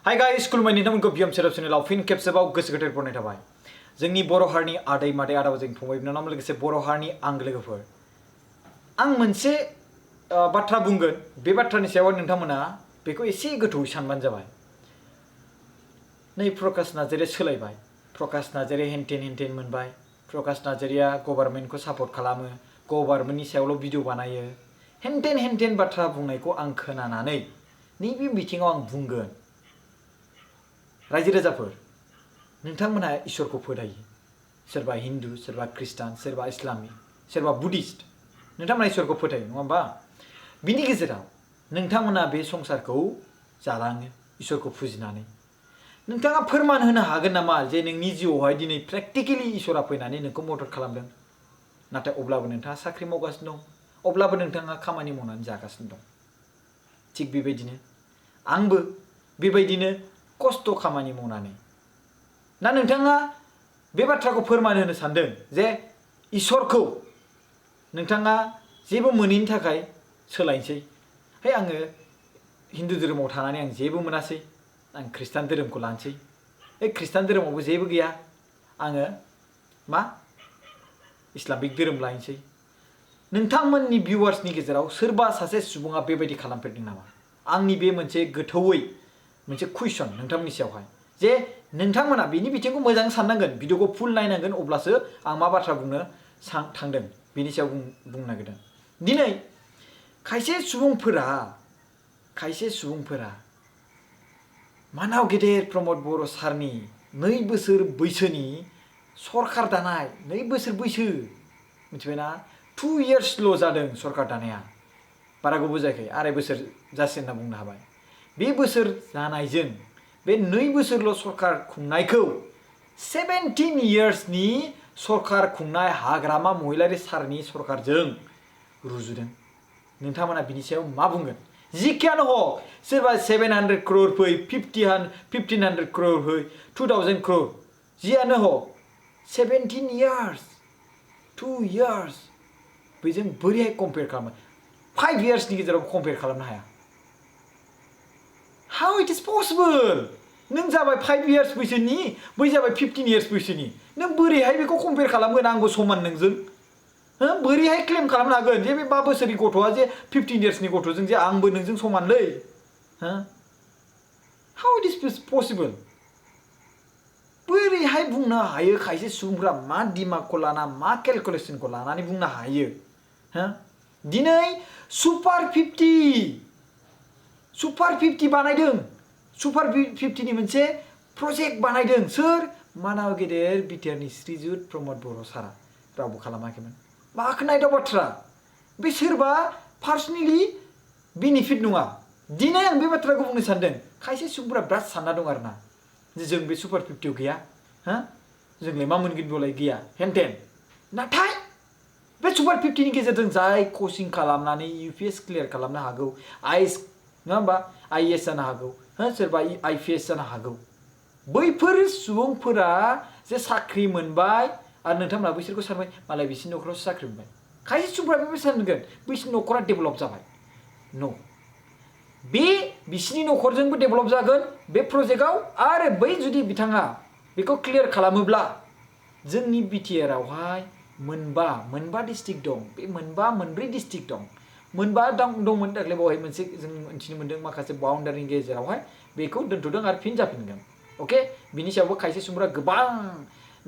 Hi guys, खुलुमबाय नोंथांमोनखौ BM सेराव चेनेलाव फिन खेबसेबाव गोसो गोथार बरायनाय थाबाय। जोंनि बर' हारिनि आदै मादै आदा बाजै फंबाय बिनानाव लोगोसे बर' हारिनि आंगो लोगोफोर। आं मोनसे बाथ्रा बुंगोन, बे बाथ्रानि सायाव नोंथांमोना बेखौ एसे गोथौयै सानबानो जाबाय। नै प्रकाश नार्जारिया सोलायबाय। प्रकाश नार्जारिया हेनटेन मोनबाय। प्रकाश नार्जारिया गभर्नमेन्टखौ सापर्ट खालामो, गभर्नमेन्टनि सायावल' भिडिअ बानायो। हेनटेन बाथ्रा बुंनायखौ आं खोनानानै नैबे बिथिङाव आं बुंगोन। रायजो राजाफोर, नोंथांमोनहा इसोरखौ फोथायो। सोरबा हिन्दु, सोरबा ख्रिस्टान, सोरबा इस्लामिक, सोरबा बुद्धिस्ट। नोंथांमोनहा इसोरखौ फोथायो, नङा होमबा? बिनि गेजेराव नोंथांमोनहा बे संसारखौ जालाङो इसोरखौ फुजिनानै। नोंथाङा फोरमान होनो हागोन नामा जे नोंनि जिउआवहाय दिनै प्रेक्टिकेलि इसोरा फैनानै नोंखौ मदद खालामदों? नाथाय अब्लाबो नोंथाङा साख्रि मावगासिनो दं, अब्लाबो नोंथाङा खामानि मावनानै जागासिनो दं। थिग बेबायदिनो आंबो बेबायदिनो खस्थ' खामानि मावनानै। ना नोंथाङा बे बाथ्राखौ फोरमान होनो सानदों जे इसोरखौ नोंथाङा जेबो मोनैनि थाखाय सोलायनोसै? हे आङो हिन्दु धोरोमाव थानानै आं जेबो मोनासै, आं ख्रिस्टान धोरोमखौ लानोसै। हे ख्रिस्टान धोरोमावबो जेबो गैया, आङो मा इस्लामिक धोरोम लानोसै। नोंथांमोननि भिउवार्सनि गेजेराव सोरबा सासे सुबुङा बेबायदि खालामफेरदों नामा? आंनि बे मोनसे गोथौयै मोनसे कुइसन नोंथांमोननि सायावहाय, जे नोंथांमोना बेनि बिथिंखौ मोजां साननांगोन, भिडिअखौ फुल नायनांगोन, अब्लासो आं मा बाथ्रा बुंनो थांदों बेनि सायाव बुंनो नागिरदों। दिनै खायसे सुबुंफोरा मानाव गेदेर प्रमद बर' सारनि 2 बोसोर बैसोनि सरकार दानाय, 2 बोसोर बैसो, मिथिबायना? 2 yearsल' जादों सरकार दानाया, बारा गोबाव जायाखै, 2.5 बोसोर जासिगोन होनना बुंनो हाबाय। बे बोसोर जानायजों बे 2 बोसोरल' सरकार खुंनायखौ 17 yearsनि सरकार खुंनाय हाग्रामा महिलारि सारनि सरकारजों रुजुदों। नोंथांमोना बिनि सायाव मा बुंगोन? जिखियानो हक, सोरबा 700 crore फै, 1500 crore फै, 2000 crore, जियानो हक, 17 years, 2 years, बेजों बोरैहाय कम्पेयार खालामो? 5 yearsनि गेजेराव कम्पेयार खालामनो हाया। How it is possible? नों जाबाय 5 years बैसोनि, बै जाबाय 15 years बैसोनि। नों बोरैहाय बेखौ कम्पेयार खालामगोन आंबो समान नोंजों? बोरैहाय क्लेम खालामनो हागोन जे बे 5 बोसोरनि गथ'आ जे 15 yearsनि गथ'जों जे आंबो नोंजों समानलै? How it is possible? बोरैहाय बुंनो हायो खायसे सुबुंफोरा? मा दिमागखौ लाना, मा केलकुलेसनखौ लानानै बुंनो हायो? दिनै सुपार 50 बानायदों। सुपार 50नि मोनसे प्रजेक्ट बानायदों। सोर? मानाव गेदेर बिटिआरनि श्रीजुत प्रमद बर' सारा। रावबो खालामाखैमोन। बाख्नायथाव बाथ्रा। बे सोरबा पार्सनेलि बेनिफिट नङा। दिनै आं बे बाथ्राखौ बुंनो सानदों, खायसे सुबुंफोरा बिराद सानना दं आरोना, जे जों बे सुपार 50आव गैया, जोंलाय मा मोनगोन बेयावलाय गैया, हेनटेन। नाथाय बे सुपार 50नि गेजेरजों जाय कचिं खालामनानै UPS क्लियार खालामनो हागौ, नङा होमबा, IAS जानो हागौ, सोरबा IPS जानो हागौ, बैफोर सुबुंफोरा जे साख्रि मोनबाय आरो नोंथांमोना बैसोरखौ सानबाय मालाय बिसिनि न'खरावसो साख्रि मोनबाय। खायसे सुबुंफोरा बेबायदि सानगोन बैसिनि न'खरा डेभेलप जाबाय। न', बे बिसिनि न'खरजोंबो डेभेलप जागोन बे प्रजेक्टआव, आरो बै जुदि बिथाङा बेखौ क्लियार खालामोब्ला जोंनि बिटिआरआवहाय मोनबा डिस्ट्रिक्ट दं। बे मोनब्रै डिस्ट्रिक्ट दं। 4 दंमोन दाख्लै, बावहाय मोनसे जों मिथिनो मोन्दों माखासे बाउन्डारिनि गेजेरावहाय बेखौ दोन्थ'दों आरो फिन जाफिनगोन। अके, बिनि सायावबो खायसे सुबुंफोरा गोबां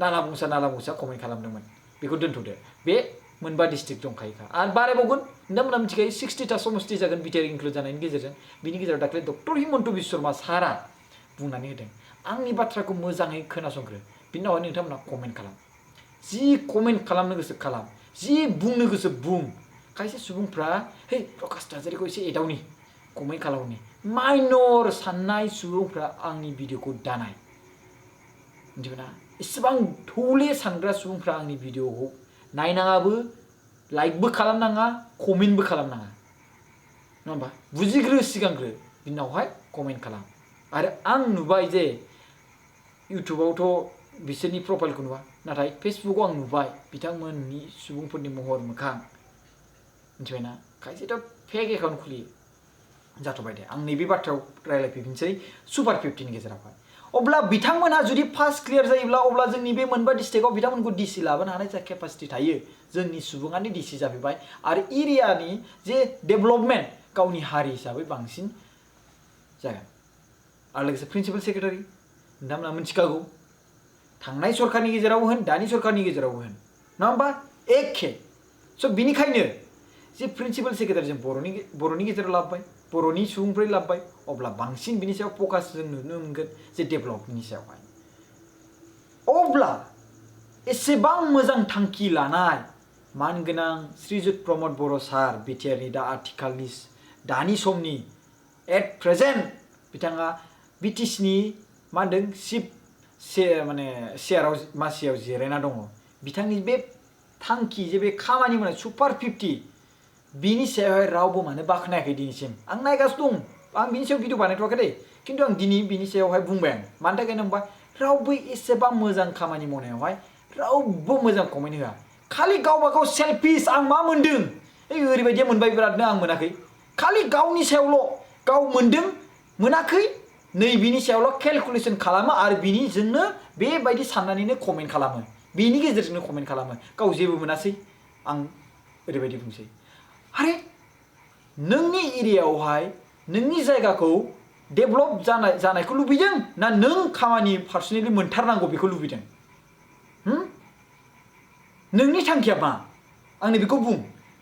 नाला बुंसा कमेन्ट खालामदोंमोन। बेखौ दोन्थ'दो, बे 4 डिस्ट्रिक्ट दंखायोखा, आरो बारायबावगोन। नोंथांमोना मिथिखायो 60टा समस्ति जागोन बिटिआर इनक्लुड जानायनि गेजेरजों। बिनि गेजेराव दाख्लै डक्टर हिमन्त बिश्व शर्मा सारा बुंनानै होदों। आंनि बाथ्राखौ मोजाङै खोनासंग्रो, बिनि उनावहाय नोंथांमोना कमेन्ट खालाम। जि कमेन्ट खालामनो गोसो खालाम, जि बुंनो गोसो बुं। खायसे सुबुंफ्रा हे प्रकाश नार्जारिखौ एसे एदावनि, कमेन्ट खालामनि। माइनर साननाय सुबुंफ्रा आंनि भिडिअखौ दानाय, मिथिबायना? एसेबां थौले सानग्रा सुबुंफ्रा आंनि भिडिअखौ नायनाङाबो, लाइकबो खालामनाङा, कमेन्टबो खालामनाङा, नङा होमबा? बुजिग्रो सिगांग्रो, बिनि उनावहाय कमेन्ट खालाम। आरो आं नुबाय जे इउटुबावथ' बिसोरनि प्रफाइलखौ नुवा, नाथाय फेसबुकाव आं नुबाय बिथांमोननि सुबुंफोरनि महर मोखां, मिथिबायना? खायसेथ' फेक एकाउन्ट खुलियो। जाथ'बाय दे आं नैबे बाथ्रायाव रायलायफैफिनसै सुपार 50 नि गेजेरावहाय अब्ला बिथांमोनहा जुदि फार्स्ट क्लियार जायोब्ला अब्ला जोंनि बे मोनबा डिस्ट्रिक्टआव बिथांमोनखौ डिसि लाबोनो हानाय जा केपासिटि थायो जोंनि सुबुङानो डिसि जाफैबाय आरो एरियानि जे डेभेलपमेन्ट गावनि हारि हिसाबै बांसिन जागोन आरो लोगोसे प्रिन्सिपाल सेक्रेटारि नोंथांमोना मिथिखागौ थांनाय सरकारनि गेजेरावबो होन दानि सरकारनि गेजेरावबो होन नङा होमबा एखे स' बिनिखायनो जे प्रिन्सिपाल सेक्रेटारि जों बर'नि गेजेराव लाबोबाय बर'नि सुबुंफोर लाबोबाय अब्ला बांसिन बिनि सायाव फकास जों नुनो मोनगोन जे डेभेलपमेन्टनि सायावहाय अब्ला एसेबां मोजां थांखि लानाय मानगोनां श्रीजुत प्रमद बर' सार बिटिआरनि दा आथिखालनि दानि समनि एट प्रेजेन्ट बिथाङा बिटिसिनि मा होनदों चिफ चेयाराव मासियाव जिरायना दङ बिथांनि बे थांखि जे बे खामानि मावनाय सुपार 50 बिनि सायावहाय रावबो मानो बाख्नायाखै दिनैसिम आं नायगासिनो दं आं बिनि सायाव भिडिअ बानायथ'वाखै दे खिन्थु आं दिनै बिनि सायावहाय बुंबाय आं मानि थाखाय होनबा रावबो एसेबां मोजां खामानि मावनायावहाय रावबो मोजां कमेन्ट होआ खालि गावबा गाव सेल्फिश आं मा मोन्दों ओरैबायदि मोनबाय बिरादनो आं मोनाखै खालि गावनि सायावल' गाव मोन्दों मोनाखै नै बिनि सायावल' केलकुलेसन खालामो आरो बिनिजोंनो बेबायदि साननानैनो कमेन्ट खालामो बेनि गेजेरजोंनो कमेन्ट खालामो गाव जेबो मोनासै आं ओरैबायदि बुंसै आरे नोंनि एरियायावहाय नोंनि जायगाखौ डेभेलप जानायखौ लुबैदों ना नों खामानि पार्सनेलि मोनथारनांगौ बेखौ लुबैदों नोंनि थांखिया मा आंनो बेखौ बुं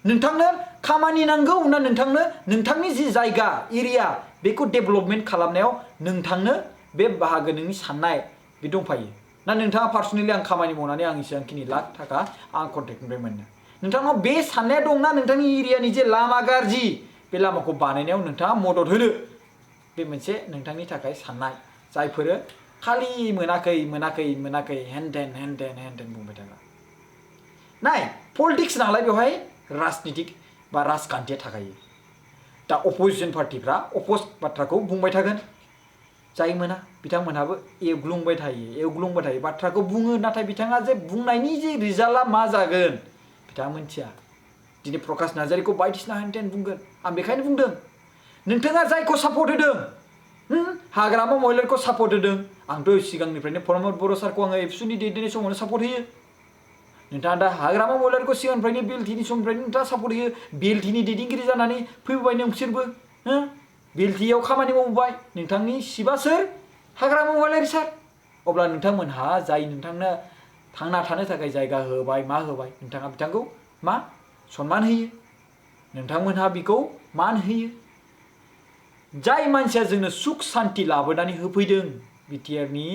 नोंथांनो खामानि नांगौ ना नोंथांनो नोंथांनि जि जायगा एरिया बेखौ डेभेलपमेन्ट खालामनायाव नोंथांनो बे बाहागो नोंनि साननाय बे दंफायो ना नोंथाङा पार्सनेलि आं खामानि मावनानै आं इसेबांखिनि लाख थाखा आं कन्ट्रेक्टनिफ्राय मोनो नोंथांनाव बे साननाया दंना नोंथांनि एरियानि जे लामा गाज्रि बे लामाखौ बानायनायाव नोंथाङा मदद होनो बे मोनसे नोंथांनि थाखाय साननाय जायफोरो खालि मोनाखै हेन बुंबाय थाग्रा नाय पलिटिक्स नालाय बेवहाय राजनितिक बा राजखान्थिया थाखायो दा अपोजिसन पार्टिफ्रा अपोज बाथ्राखौ बुंबाय थागोन जाय मोना बिथांमोनहाबो एवग्लुंबाय थायो बाथ्राखौ बुङो नाथाय बिथाङा जे बुंनायनि जे रिजाल्टआ मा जागोन बिथाङा मिथिया दिनै प्रकाश नार्जारिखौ बायदिसिना हेन बुंगोन आं बेखायनो बुंदों नोंथाङा जायखौ सापर्ट होदों हाग्रामा महिलारखौ सापर्ट होदों आंथ' सिगांनिफ्रायनो प्रमद बर' सारखौ आङो एबसुनि दैदेननाय समावनो सापर्ट होयो नोंथाङा दा हाग्रामा महिलारखौ सिगांनिफ्रायनो बिएलटिनि समनिफ्रायनो नोंथाङा सापर्ट होयो बिएलटिनि दैदेनगिरि जानानै फैबाय नोंसोरबो बिएलटिआव खामानि मावबाय नोंथांनि सिबा सोर हाग्रामा महिलारि सार अब्ला नोंथांमोनहा जाय नोंथांनो थांना थानो थाखाय जायगा होबाय मा होबाय नोंथाङा बिथांखौ मा सनमान होयो नोंथांमोनहा बिखौ मान होयो जाय मानसिया जोंनो सुख सान्ति लाबोनानै होफैदों बिटिआरनि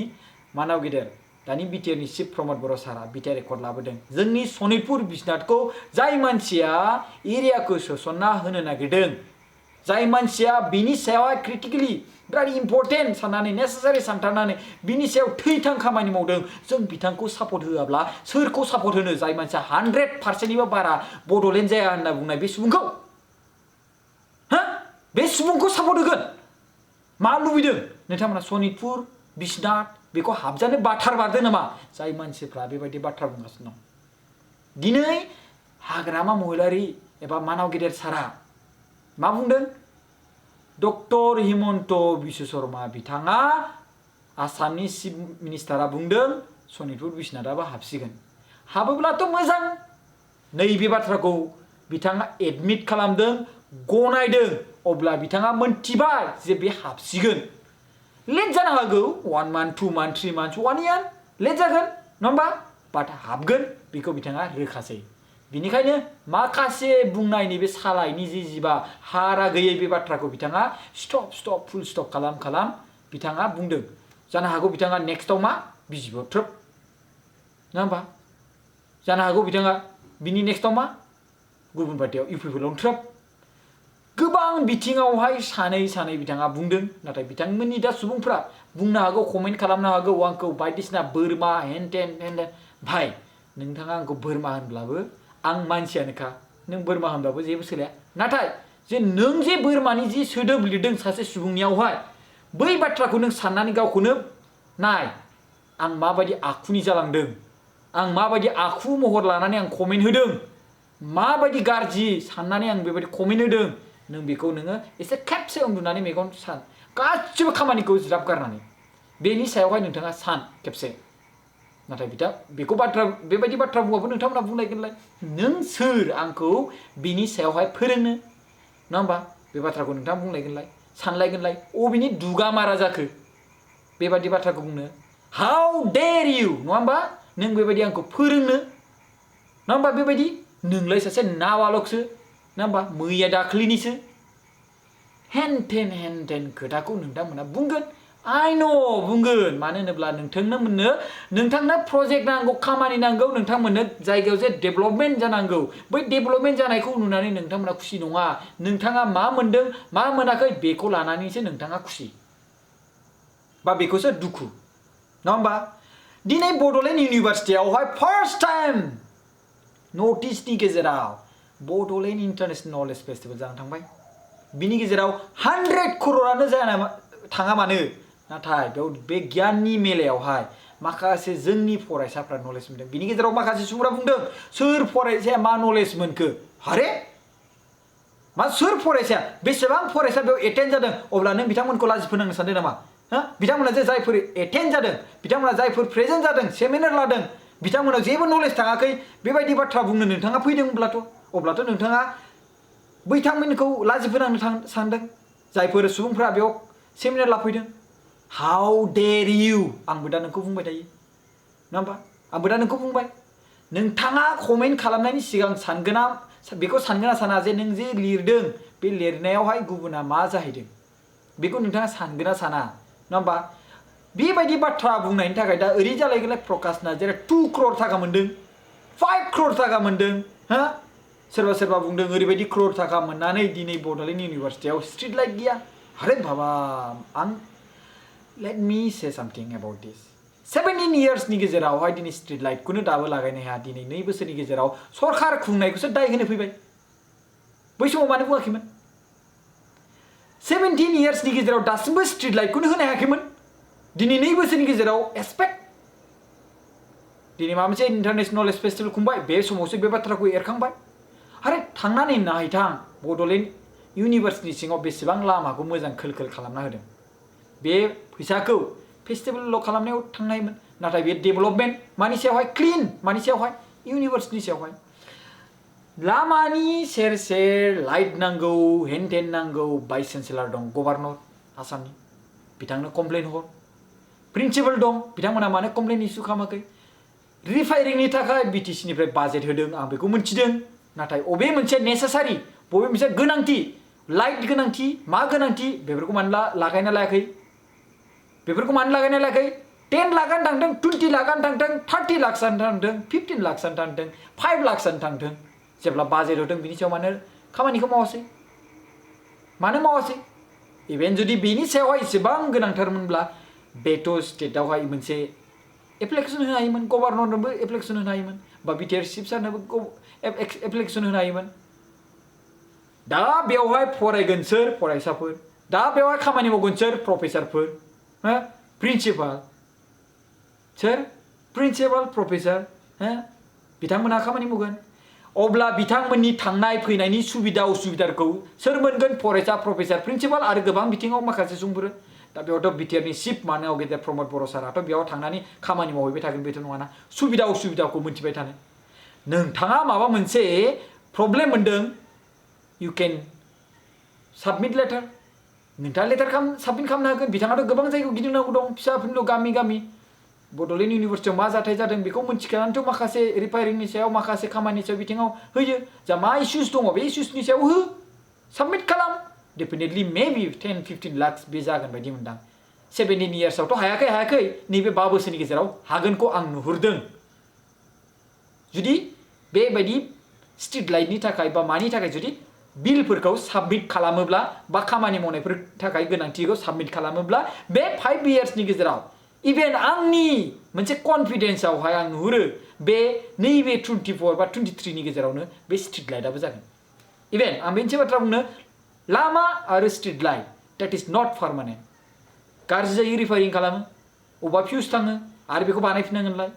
मानाव गेदेर दानि बिटिआरनि चिफ प्रमद बर' सारा बिटिआर रेकर्ड लाबोदों जोंनि सनितपुर बिश्वनाथखौ जाय मानसिया एरियाखौ सोसनना होनो नागिरदों जाय मानसिया बिनि सायावहाय क्रिटिकेलि बिराद इम्पर्टेन्ट साननानै नेसेसारि सानथारनानै बिनि सायाव थैथां खामानि मावदों जों बिथांखौ सापर्ट होआब्ला सोरखौ सापर्ट होनो जाय मानसिया 100%निबो बारा बड'लेण्ड जाया होनना बुंनाय बे सुबुंखौ बे सुबुंखौ सापर्ट होगोन मा लुबैदों नोंथांमोना सनितपुर बिश्वनाथ बेखौ हाबजानो बाथार बारदों नामा जाय मानसिफ्रा बेबायदि बाथ्रा बुंगासिनो दं दिनै हाग्रामा महिलारि एबा मानाव गेदेर सारा मा बुंदों डक्टर हिमन्त बिश्व शर्मा बिथाङा आसामनि चिफ मिनिस्टारा बुंदों सनितपुर बिश्वनाथाबो हाबसिगोन हाबोब्लाथ' मोजां नैबे बाथ्राखौ बिथाङा एडमिट खालामदों गनायदों अब्ला बिथाङा मोनथिबाय जे बे हाबसिगोन लेट जानो हागौ 1 month 2 month 3 months 1 year late जागोन नङा होमबा बाट हाबगोन बेखौ बिथाङा रोखासै बिनिखायनो माखासे बुंनायनि बे सालायनि जिबा हारा गैयै बे बाथ्राखौ बिथाङा स्टप फुल स्टप खालाम बिथाङा बुंदों जानो हागौ बिथाङा नेक्स्टआव मा बिजिबाव ट्रोब नङा होमबा जानो हागौ बिथाङा बिनि नेक्स्टआव मा गुबुन पार्टियाव इउपिपिएलआव ट्रोब गोबां बिथिङावहाय सानै बिथाङा बुंदों नाथाय बिथांमोननि दा सुबुंफ्रा बुंनो हागौ कमेन्ट खालामनो हागौ आंखौ बायदिसिना बोरमा हेन भाई नोंथाङा आंखौ बोरमा होनब्लाबो आं मानसियानोखा नों बोरमा होनब्लाबो जेबो सोलाया नाथाय जे नों जे बोरमानि जि सोदोब लिरदों सासे सुबुंनियावहाय बै बाथ्राखौ नों साननानै गावखौनो नाय आं माबायदि आखुनि जालांदों आं माबायदि आखु महर लानानै आं कमेन्ट होदों माबायदि गाज्रि साननानै आं बेबायदि कमेन्ट होदों नों बेखौ नोङो एसे खेबसे उन्दुनानै मेगन सान गासिबो खामानिखौ ज्राब गारनानै बेनि सायावहाय नोंथाङा सान खेबसे नाथाय बिथां बेखौ बाथ्रा बेबायदि बाथ्रा बुङाबो नोंथांमोना बुंलायगोनलाय नों सोर आंखौ बिनि सायावहाय फोरोंनो नङा होमबा बे बाथ्राखौ नोंथाङा बुंलायगोनलाय सानलायगोनलाय अबेनि दुगा मारा जाखो बेबायदि बाथ्राखौ बुंनो हाउ डेयर इउ नङा होमबा नों बेबायदि आंखौ फोरोंनो नङा होमबा बेबायदि नोंलाय सासे नावालकसो नङा होमबा मैया दाख्लिनिसो हेन खोथाखौ नोंथांमोना बुंगोन आइ न बुंगोन मानो होनोब्ला नोंथांनो प्रजेक्ट नांगौ खामानि नांगौ नोंथांमोननो जायगायाव जे डेभेलपमेन्ट जानांगौ बै डेभेलपमेन्ट जानायखौ नुनानै नोंथांमोना खुसि नङा नोंथाङा मा मोनदों मा मोनाखै बेखौ लानानैसो नोंथाङा खुसि बा बेखौसो दुखु नङा होमबा दिनै बड'लेण्ड इउनिभारसिटियावहाय फार्स्ट टाइम नर्थ इस्टनि गेजेराव बड'लेण्ड इन्टारनेशनेल नलेज फेस्टिभेल जानो थांबाय बिनि गेजेराव 100 crore जाया थाङा मानो नाथाय बेयाव बे गियाननि मेलायावहाय माखासे जोंनि फरायसाफ्रा नलेज मोनदों बिनि गेजेराव माखासे सुबुंफोरा बुंदों सोर फरायसाया मा नलेज मोनखो आरे मा सोर फरायसाया बेसेबां फरायसा बेयाव एटेन्ड जादों अब्ला नों बिथांमोनखौ लाजि फोनांनो सानदों नामा बिथांमोना जे जायफोर एटेन्ड जादों बिथांमोना जायफोर प्रेजेन्ट जादों सेमिनार लादों बिथांमोनाव जेबो नलेज थाङाखै बेबायदि बाथ्रा बुंनो नोंथाङा अब्लाथ' नोंथाङा बैथांमोनखौ लाजि फोनांनो सानदों जायफोर सुबुंफोरा बेयाव सेमिनार लाफैदों हाउ डेयर इउ आंबो दा नोंखौ बुंबाय थायो नङा होमबा आंबो दा नोंखौ बुंबाय नोंथाङा कमेन्ट खालामनायनि सिगां बेखौ सानगोना साना जे नों जे लिरदों बे लिरनायावहाय गुबुना मा जाहैदों बेखौ नोंथाङा सानगोना साना नङा होमबा बेबायदि बाथ्रा बुंनायनि थाखाय दा ओरै जालायगोनलाय प्रकाश नार्जारिया 2 crore थाखा मोनदों 5 crore थाखा मोनदों सोरबा बुंदों ओरैबायदि crore थाखा मोननानै दिनै बड'लेण्ड इउनिभारसिटियाव स्ट्रीट लाइट गैया अरे बाबा let me say something about this 17 yearsनि गेजेरावहाय दिनै स्ट्रीट लाइटखौनो दाबो लागायनो हाया दिनै 2 बोसोरनि गेजेराव सरकार खुंनायखौसो दाय होनो फैबाय बै समाव मानो बुङाखैमोन 17 yearsनि गेजेराव दासिमबो स्ट्रीट लाइटखौनो होनो हायाखैमोन दिनै 2 बोसोरनि गेजेराव एक्सपेक्ट दिनै माबा मोनसे इन्टारनेशनेल नलेज फेस्टिभेल खुंबाय बे समावसो बे बाथ्राखौ एरखांबाय आरे थांनानै नायथां बड'लेण्ड इउनिभारसिटिनि सिङाव बेसेबां लामाखौ मोजां खोल खालामना होदों बे फैसाखौ फेस्टिभेल खालामनायाव थांनायमोन नाथाय बे डेभेलपमेन्ट मानि सायावहाय क्लीन मानि सायावहाय इउनिभारसिटिनि सायावहाय लामानि सेर लाइट नांगौ हेन नांगौ भाइस चेन्सेलर दं गभर्नर आसामनि बिथांनो कमप्लेन हर प्रिन्सिपाल दं बिथांमोना मानो कमप्लेन इस्यु खालामाखै रिफाइरिंनि थाखाय बिटिसिनिफ्राय बाजेट होदों आं बेखौ मिथिदों नाथाय अबे मोनसे नेसेसारि बबे मोनसे गोनांथि लाइट गोनांथि मा गोनांथि बेफोरखौ मानो लागायना लायाखै 10 लाखानो थांदों 20 लाखानो थांदों 30 लाखसानो थांदों 15 लाखसानो थांदों 5 लाखसानो थांदों जेब्ला बाजेट होदों बिनि सायाव मानो खामानिखौ मावासै इभेन जुदि बेनि सायावहाय एसेबां गोनांथारमोनब्ला बेथ' स्टेटआवहाय मोनसे एप्लिकेसन होनो हायोमोन गभर्नरनोबो एप्लिकेसन होनो हायोमोन बा बिटिआर चिफ सारनोबो एप्लिकेसन होनो हायोमोन दा बेवहाय फरायगोन सोर फरायसाफोर दा बेवहाय खामानि मावगोन सोर प्रफेसारफोर प्रिन्सिपाल प्रफेसार बिथांमोनहा खामानि मावगोन अब्ला बिथांमोननि थांनाय फैनायनि सुबिदा उसुबिदाखौ सोर मोनगोन फरायसा प्रफेसार प्रिन्सिपाल आरो गोबां बिथिङाव माखासे सुबुंफोर दा बेयावथ' बिटिआरनि चिफ मानो गेदेर प्रमद बर' साराथ' बेयाव थांनानै खामानि मावहैबाय थागोन बेथ' नङाना सुबिदा उसुबिदाखौ मोनथिबाय थानो नोंथाङा माबा मोनसे प्रब्लेम मोनदों you can submit letter नोंथाङा लेटार साबमिट खालामनो हागोन बिथाङाथ' गोबां जायगायाव गिदिंनांगौ दं फिसा फिनल' गामि बड'लेण्ड इउनिभारसिटियाव मा जाथाय जादों बेखौ मिथिखानानैथ' माखासे रिफाइरिंनि सायाव माखासे खामानि सायाव बिथिङाव होयो जा मा इस्युस दङ बे इस्युसनि सायाव हो साबमिट खालाम डेफिनेटलि मेबि 10-15 लाख बे जागोन बायदि मोनदां 17 yearsआवथ' हायाखै नैबे 5 बोसोरनि गेजेराव हागोनखौ आं नुहुरदों जुदि बेबायदि स्ट्रीट लाइटनि थाखाय बा मानि थाखाय जुदि बिलफोरखौ साबमिट खालामोब्ला बा खामानि मावनायफोरनि थाखाय गोनांथिखौ साबमिट खालामोब्ला बे 5 yearsनि गेजेराव इभेन आंनि मोनसे कनफिडेन्सआवहाय आं नुहुरो बे नैबे 24 बा 23नि गेजेरावनो बे स्ट्रीट लाइटआबो जागोन इभेन आं मोनसे बाथ्रा बुंनो लामा आरो street light that is not permanent गाज्रि जायो रिफाइरिं खालामो अबा फिउस थाङो आरो बेखौ बानायफिननांगोनलाय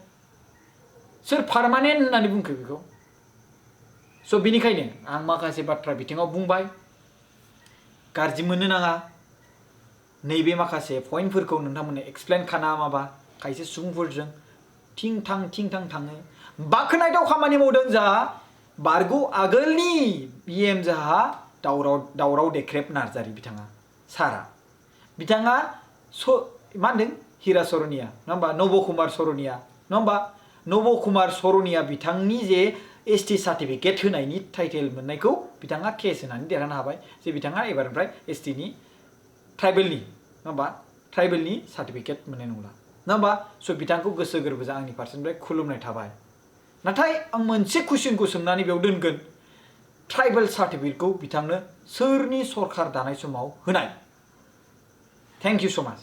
सोर पार्मानेन्ट होननानै बुंखो बेखौ स' बिनिखायनो आं माखासे बाथ्रा बिथिङाव बुंबाय गाज्रि मोननो नाङा नैबे माखासे पइन्टफोरखौ नोंथांमोननो एक्सप्लेन खाना माबा खायसे सुबुंफोरजों थिं थां थाङो बाखनायथाव खामानि मावदों जाहा बारग' आगोलनि PM जाहा दावराव देख्रेब नार्जारि बिथाङा सारा बिथाङा मा होनदों हिरा सरनिया नङा होमबा नब कुमार सरनिया नङा होमबा नब कुमार सरनिया बिथांनि जे ST सार्टिफिकेट होनायनि टाइटेल मोननायखौ बिथाङा केस होनानै देरहानो हाबाय जे बिथाङा एबारनिफ्राय ST नि ट्राइबेलनि नङा होमबा ट्राइबेलनि सार्टिफिकेट मोननाय नंला नङा होमबा स' बिथांखौ गोसो गोरबोजों आंनि फारसेनिफ्राय खुलुमनाय थाबाय नाथाय आं मोनसे कुइसनखौ सोंनानै बेयाव दोनगोन ट्राइबेल सार्टिफिकेटखौ बिथांनो सोरनि सरकार दानाय समाव होनाय थेंक इउ स' माच